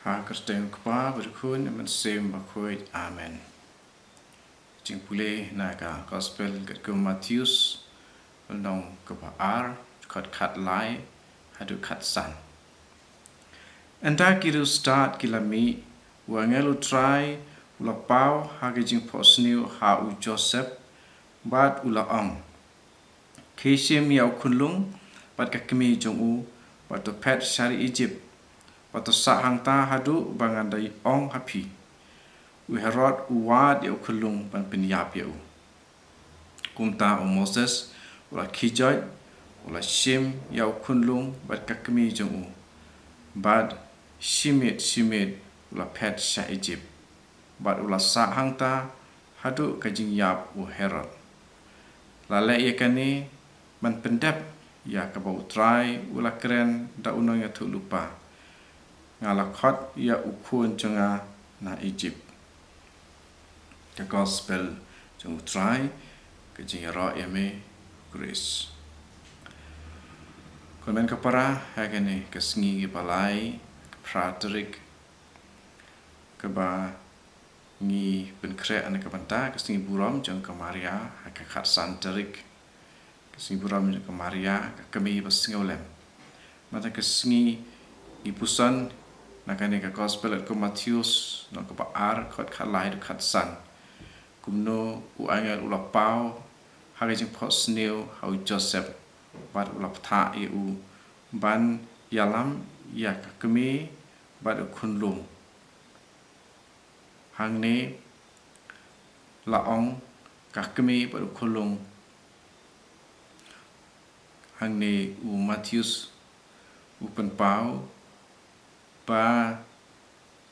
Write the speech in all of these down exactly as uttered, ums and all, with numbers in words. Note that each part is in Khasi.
Ha ka kyrteng u Kpa bad u Khun bad u Mynsiem Bakhuid. Amen. Jingpule na ka Gospel katkum u Mathaios, lynnong kaba ar, dkhot khatlai haduh khatsan. Ynda ki riewstad ki la mih, u angel u Trai u la paw ha ka jingphohsniew ha u Joseph, bad u la ong: Khie shim ïa u khunlung bad ka kmie jong u, bad to phet sha ri Ijipt, bad to sah hangta haduh ba ngan da ong ha phi. U Herod u wad ïa u khunlung ban pynïap ïa u. Kumta u Moses u la khie joit, u la shim ïa u khunlung bad ka kmie jong u, bad shi miet shi miet u la phet sha Ijipt, bad u la sah hangta haduh ka jingïap u Herod. La leh ïa kane ban pyndep ïa kaba u Trai u la kren da u nongïathuhlypa: Nga la khot ïa u khun jong nga na Ijipt. Ka Gospel jong u Trai. Ka jingïaroh ïa me, Khrist. Ko hynmen ko para, ha kane ka sngi kaba lai, ka phra tarik, kaba ngi pynkhreh na ka bynta ka sngi burom jong ka Maria, ha ka khatsan tarik, ka sngi burom jong ka Maria, ka kmie ba sngewlem. Mynta ka sngi ngi puson na kane ka Gospel katkum u Mathaios, lynnong kaba ar, dkhot khatlai haduh khatsan. Kumno u angel u la paw ha ka jingphohsniew ha u Joseph, bad u la bthah ïa u ban ïalam ïa ka kmie bad u khunlung. Hangne la ong ka kmie bad u khunlung. Hangne u Mathaios u pynpaw ba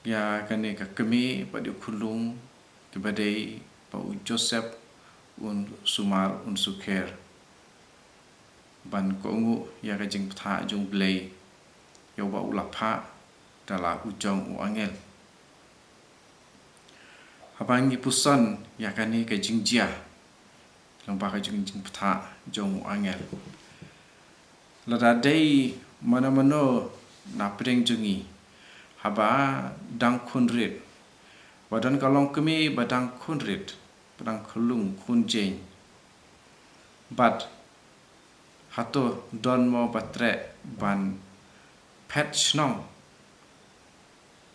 ïa kane ka kmie bad u khunlung kiba dei ba u Joseph un sumar, un sukher ban kohnguh ïa ka jingbthah jong u Blei, ïa uba u la phah da la u jong u angel. Haba ngi puson ïa kane ka jingjia lyngba ka jing, jingbthah jong u angel, lada dei mano mano na pdeng jong ngi haba dang khun rit, ba don ka longkmie ba dang khun rit, ba dang khunlung khun jaiñ, bad hato don mo ba treh ban phet shnong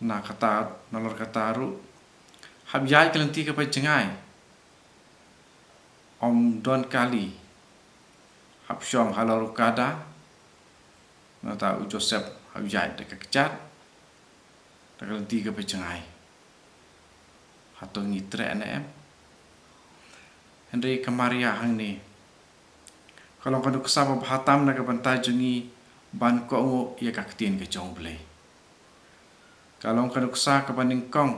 na kata, nalor kata ruh? Hap ïaid ka lynti kaba jngai, ym don kali. Hap shong halor u kada. Nangta u Joseph hap ïaid da ka kjat, da ka lynti kaba jngai. Hato ngi treh ne em? Hynrei ka Maria hangne ka long ka nuksa ba bha tam na ka bynta jong ngi ban kohnguh ïa ka ktien ka jong u Blei. Ka long ka nuksa kaba nyngkong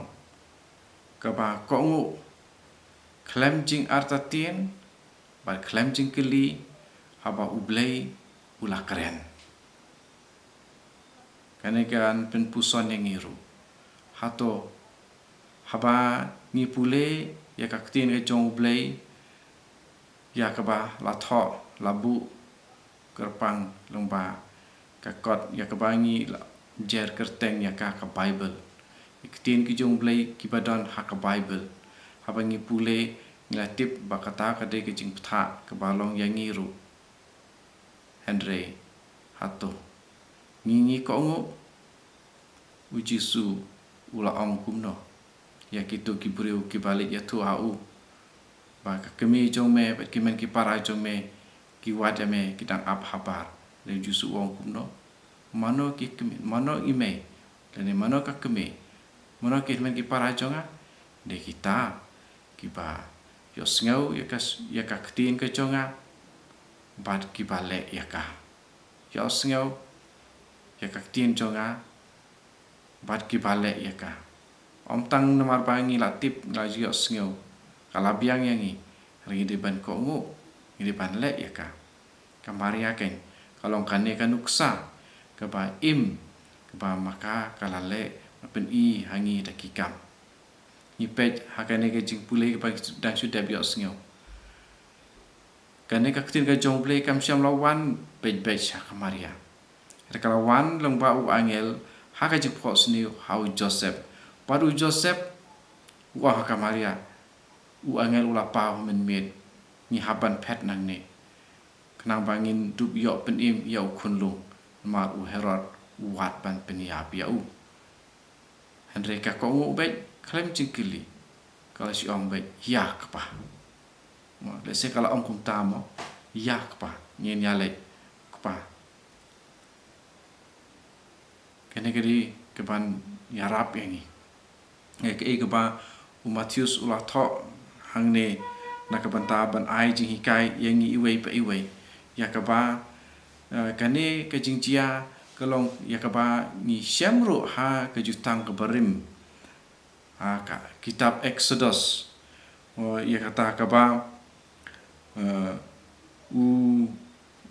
kaba kohnguh khlem jingartatien bad khlem jingkylli, haba u Blei u la kren. Kane kan pynpuson ïa ngi ruh. Hato haba ngi pule ïa ka ktien ka jong u Blei, ïa kaba la thoh, la buh kyrpang lyngba ka kot, ïa kaba ngi la jer kyrteng ïa ka, ka Baibl. Ïa ki ktien ki jong u Blei kiba don ha ka Baibl, haba ngi pule, ngi la tip ba kata ka dei ka jingbthah kaba long ïa ngi ruh. Hynrei hato ngi, ngi kohnguh? U Jisu u la ong kumno ïa kito ki briew kiba leit ïathuh ha u, ba ka kmie jong me bad ki hynmen ki para jong me ki wad ïa me, ki dang ap habar? Lane u Jisu u ong kumno? Mano ki kmie, mano i mei, lane mano ka kmie, mano ki hynmen ki para jong nga? Dei kita kiba ïohsngew ïa ka, ïa ka ktien ka jong nga bad kiba leh ïa ka. Ïohsngew ïa ka ktien jong nga bad kiba leh ïa ka. Ym tang namar ba ngi la tip, ngi la ïohsngew, ka la biang ïa ngi, hynrei ngi dei ban kohnguh, ngi dei ban leh ïa ka. Ka Maria keiñ ka long kane ka nuksa kaba im, kaba ma ka ka la leh, la pyni ha ngi da ki kam. Ngi peit ha kane ka jingpule kaba dang shu dep ïohsngew. Kane ka ktien ka jong u Blei kam shym la wan beit beit sha ka Maria. Hynrei ka la wan lyngba u angel Ha ka jingphohsniew ha u Joseph. Bad u Joseph u ong ha ka Maria, u angel u la paw mynmiet, ngi hap ban phet nangne, khnang ba ngin dup ïoh pynim ïa u khunlung, namar u Herod u wad ban pynïap ïa u. Hynrei ka kohnguh beit khlem jingkylli, ka la shu ong beit, ïa kpa. Mo, lehse ka la ong kumta mo, ïa kpa, ngin ïaleit kpa. Kane ka dei kaban ïarap ïa ngi. Ïa kaei kaba u Mathaios u la thoh hangne na ka bynta ban ai jinghikai ïa ngi iwei pa iwei. Ïa kaba, eh, kane ka jingjia ka long ïa kaba ngi shem ruh ha ka Jutang ka Barim. Ha ka kitab Exodus. O, ïa kata kaba, eh, u,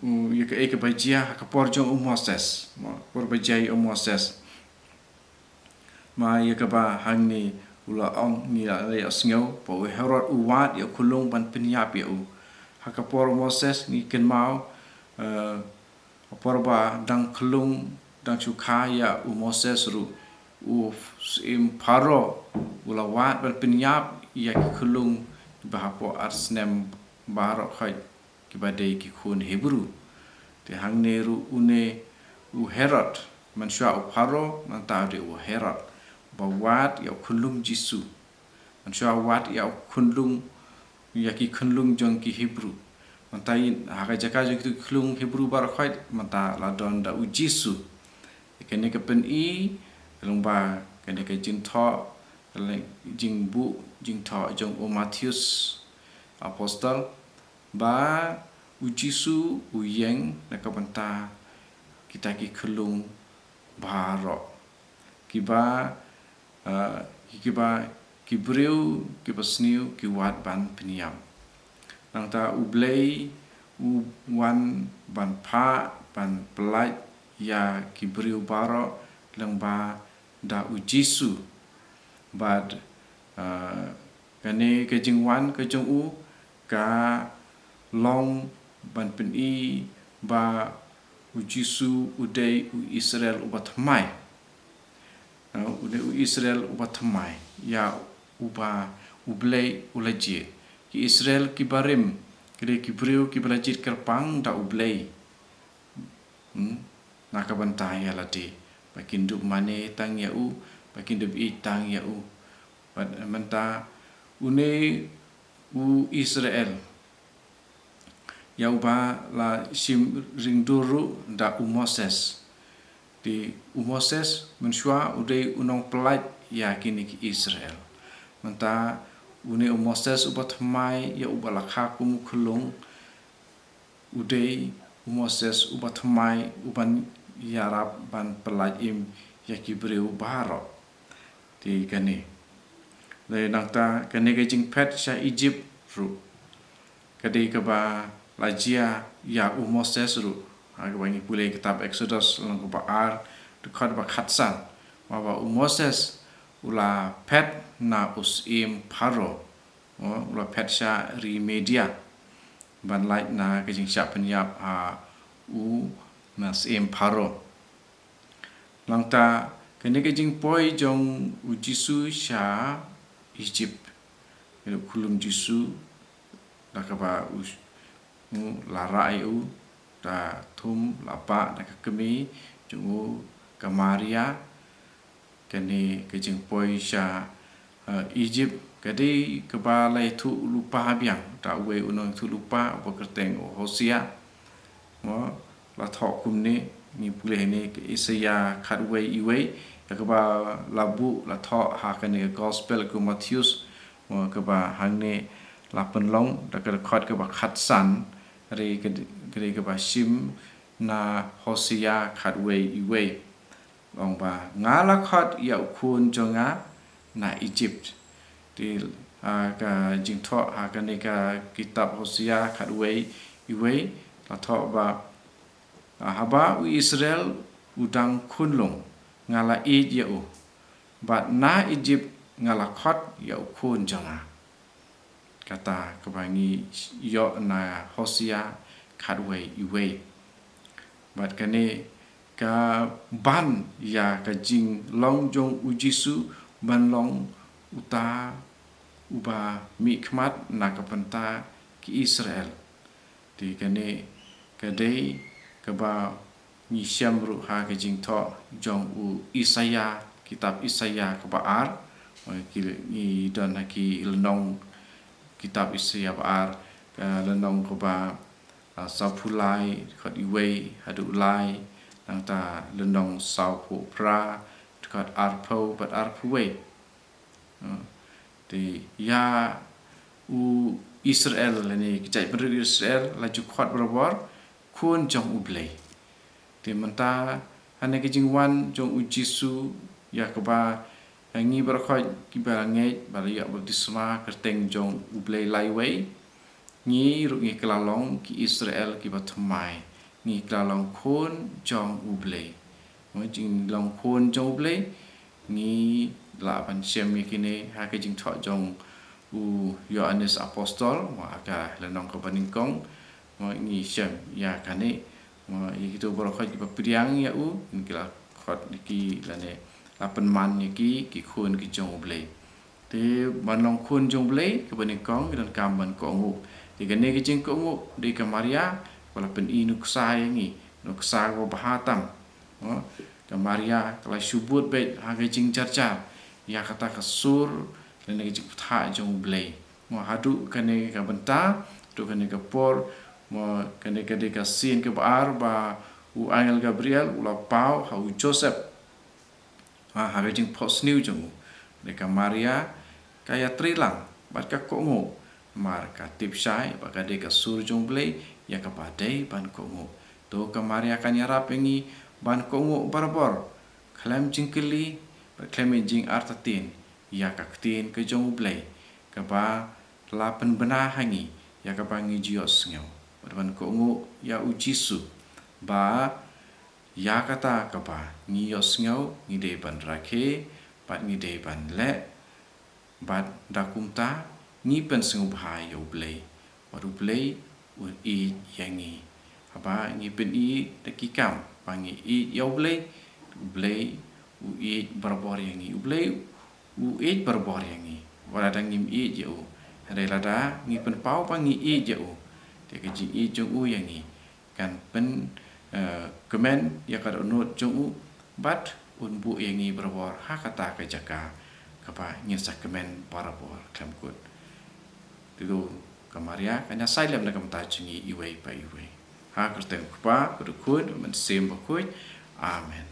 u, ïa kaei kaba jia ha ka por jong u Moses. Mo, por ba jia ïa u Moses. Ma ïa kaba hangne u la ong, ngi la ïohsngew ba u Herod u wad ïa u khunlung ban pynïap ïa u. Ha ka por u Moses ngi kynmaw, eh, ha por ba dang khyllung, dang shu kha ïa u Moses ruh, u syiem Pharaoh u la wad ban pynïap ïa ki khunlung kiba hapoh ar snem baroh khoit, kiba dei ki khun Hebru. Te hangne ruh une u Herod, mynshuwa u Pharaoh, mynta u dei u Herod, ba wad ïa u khunlung Jisu. Mynshuwa wad ïa u khunlung, ïa ki khunlung jong ki Hebru. Mynta ïa ha ka jaka jong ki khunlung Hebru baroh khoit, mynta la don da u Jisu. Kane ka pyni, lyngba kane ka jingthoh, ka jingbuh jingthoh jong u Mathaios Apostol, ba u Jisu u ïeng na ka bynta kita ki khunlung baroh. Kiba, eh, kiba, ki briew kiba sniew ki wad ban pynïap. Nangta u Blei u wan ban phah, ban pyllait ïa ki briew baroh lyngba da u Jisu. Bad, eh, kane ka jingwan ka jong u ka long ban pyni ba u Jisu u dei u Israel uba thymmai. Eh, u dei u Israel uba thymmai, ïa uba u Blei u la jied. Ki Israel kiba rim, ki dei ki briew kiba la jied kyrpang da u Blei. Hmm? Na ka bynta ïa lade. Ba kin dup mane tang ïa u, ba kin dup ïeit tang ïa u. Bad mynta une u Israel, ïa uba la shim ring dur ruh da u Moses. Te u Moses mynshuwa u dei u nongpyllait ïa kine ki Israel. Mynta une u Moses uba thymmai, ïa uba la kha kum u khunlung, u dei u Moses uba thymmai uban ïarap ban pyllait im ïa ki briew baroh. Te kane. Te nangta kane ka jingphet sha Egypt ruh, ka dei kaba la jia ïa u Moses ruh. Ha kaba ngi pule kitab Exodus lynnong kaba ar, dkhot ba khatsan. Ba ba u Moses u la phet na u syiem Pharaoh. O, u la phet sha ri Midia ban lait na ka jingshah pynïap ha u syiem Pharaoh. Nangta kane ka jingpoi jong u Jisu sha Egypt, u khunlung Jisu, da kaba u, u la rah ïa u, da thum la pah da ka kmie jong u ka Maria. Kane ka jingpoi sha, eh, Egypt ka dei kaba la ïathuh lypa biang da uwei u nongïathuhlypa uba kyrteng u Hosea. Mo, la thoh kumne, ngi pule hangne ka Isaïah khatwei iwei, ïa kaba la buh la thoh ha kane ka gospel ka Mathaios, mo, kaba hangne la pynlong da ka dkhot kaba khatsan, re ka, re kaba shim na Hosea khatwei iwei. Ong ba nga la khot ïa u khun jong nga na Egypt. Te, ah, ka jingthoh ha kane ka kitab Hosea khatwei iwei la thoh ba, ah, haba u Israel u dang khunlung nga la ïeit ïa u. Bad na Egypt nga la khot ïa u khun jong nga. Kata kaba ngi ïoh na Hosea khatwei iwei. Bad kane ka ban ïa ka jinglong jong u Jisu ban long uta uba mihkhmat na ka bynta ki Israel. Te kane ka dei kaba ngi shem ruh ha ka jingthoh jong u Isaïah, kitab Isaïah kaba ar, ngi don ha ki lynnong kitab Isaïah ba ar, ka lynnong kaba, ah, sawphew lai, dkhot iwei haduh lai, nangta lynnong sawphew phra, dkhot arphew bad arphew wei. Ah, te ïa u Israel, lane ka jaitbynriew Israel, la ju khot barabor khun jong U Blei. Te mynta ha kane ka jingwan jong u Jisu, ïa kaba, eh, ngi baroh kiba la ngeit, ba la ïoh baptisma kyrteng jong U Blei laiwei, ngi ruh ngi kylla long ki Israel kiba thymmai, ngi kylla long khun jong U Blei. Mo, jinglong khun jong U Blei, ngi lah ban shem ïa kine ha ka jingthoh jong u Ïoannis Apostol, mo, ha ka lynnong kaba nyngkong, mo, ngi shem ïa kane, mo, ïa kito baroh kiba pdiang ïa u, ngi la khot ïa ki lane la pynman ïa ki, ki khun ki jong U Blei. Te ban long khun jong U Blei, kaba nyngkong ngi donkam ban kohnguh. Te kane ka jingkohnguh, dei ka Maria ba la pyni nuksa ïa ngi, nuksa kaba bha tam. Mo, ka Maria ka la shu bud beit ha ka jingjarjar ïa kata ka sur lane ka jingpyntha jong U Blei. Mo, haduh kane ka bynta, haduh kane ka por, mo, kane ka dei ka sien kaba ar ba u angel Gabriel u la paw ha u Joseph. Ha, ha ka jingphohsniew jong u, dei ka Maria ka ïatreilang bad ka kohnguh, namar ka tip shai ba ka dei ka sur jong U Blei ïa kaba dei ban kohnguh. To ka Maria kan ïarap ïa ngi ban kohnguh barabor, khlem jingkylli bad khlem jingartatien ïa ka ktien ka jong U Blei, kaba la pynbna ha ngi ïa kaba ngi ju ïohsngew, bad ban kohnguh ïa u Jisu, ba ïa kata kaba ngi ïohsngew ngi dei ban rakhe, bad ngi dei ban leh, bad da kumta ngi pynsngewbha ïa U Blei, bad U Blei u ïeit ïa ngi. Haba ngi pyni da ki kam ba ngi ïeit ïa U Blei, U Blei u ïeit barabor ïa ngi. U Blei u ïeit barabor ïa ngi wat lada ngim ïeit ïa u. Hynrei lada ngi pynpaw ba ngi ïeit ïa u, te ka jingïeit jong u ïa ngi kan pyn, eh, kmen ïa ka dohnud jong u, bad un buh ïa ngi barabor ha kata ka jaka kaba ngin sa kmen barabor khlem kut. Te to ka Maria kan ïasaid lem na ka bynta jong ngi iwei pa iwei. Ha ka kyrteng u Kpa, bad u Khun, bad u Mynsiem Bakhuid. Amen.